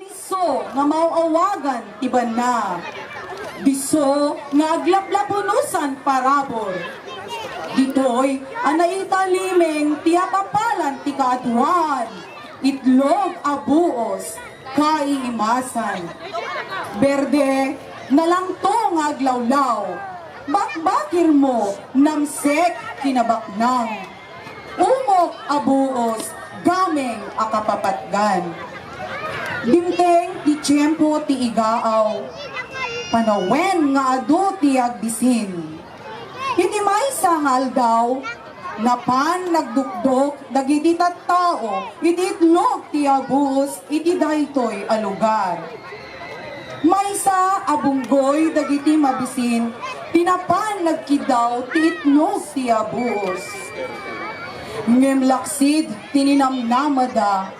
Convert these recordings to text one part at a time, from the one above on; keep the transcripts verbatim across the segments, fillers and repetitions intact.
Disso nga maaw-awagan ti banna. Disso nga aglaplapunosan parabur. Ditoy a naitalimeng ti apapalan ti kaaduan, itlog a buos, kaiimasan. Berde, nalangto nga aglawlaw. Bakbakirmo, namsek, kinabaknang. Umok a buos, gameng a kapapatgan. Dimteng ti tiempo ti igaaw, panawen nga adu ti agbisin. Iti maysa nga aldaw, napan nagdukdok dagiti tattao iti itlog ti abuos iti daytoy a lugar. Maysa a bunggoy dagiti mabisin ti napan nagkiddaw ti itlog ti abuos. Ngem laksid ti ninamnamada,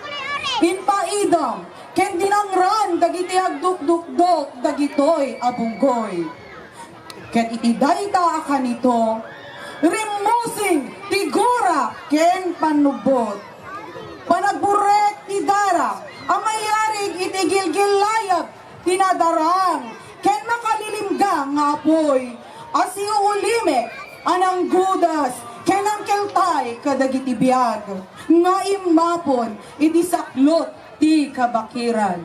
impaidam ken dinangran dagiti agdukdukdok dagitoy a bunggoy. Ket iti dayta a kanito, rimmusing ti gura ken pannubbot. Panagburrek ti dara a mayarig iti gilgillayab ti nadarang ken makalilimga nga apuy a siuulimek a nanggudas ken nangkeltay kadagiti biag nga immapon iti saklot ti kabakiran.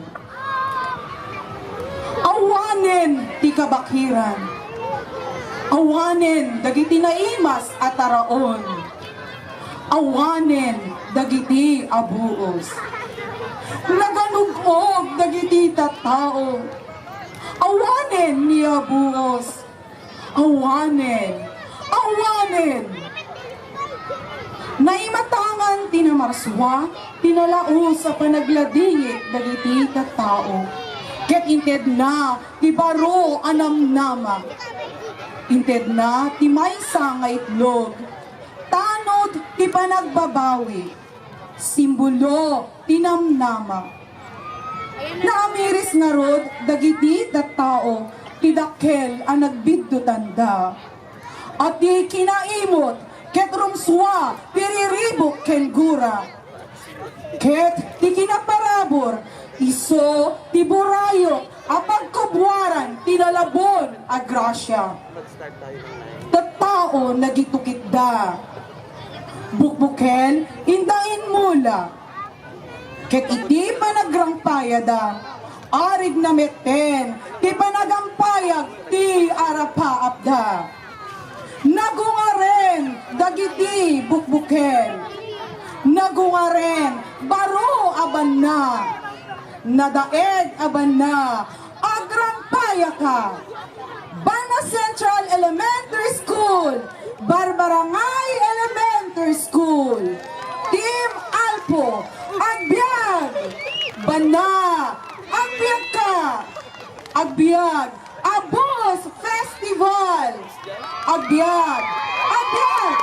Awanen ti kabakiran. Awanen dagiti naimas a taraon. Awanen dagiti abuos. Naganug-og dagiti tattao. Awanen ni abuos. Awanen! Awanen! Naimatangan ti namarsua, ti nalaus a panagladingit dagiti tattao. Ket intedna ti baro a namnama. Intedna ti maysa nga itlog. Tanod ti panagbabawi. Simbolo ti namnama. Naamiris ngarud dagiti tattao ti dakkel a nagbiddutanda. A ti kinaimot ket rumsua ti riribuk ken gura. Ket ti kinaparabur isu ti burayok a pagkubuaran ti lalabon a grasia. Tattao nagitukitda. Bukbuken inda immula. Ket iti panagrangpayada, arigna metten ti panagampayag ti arapaapda. Nagungaren dagiti bukbuken. Nagungaren baro a banna. Nadaeg a banna. Agrangpayaka. Banna Central Elementary School, Barbarangay Elementary School, Team Alpo, agbiag! Banna, agbiagka! Agbiag, Abuos Festival! Agbiag! Agbiag!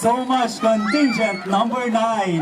So much, contingent number nine.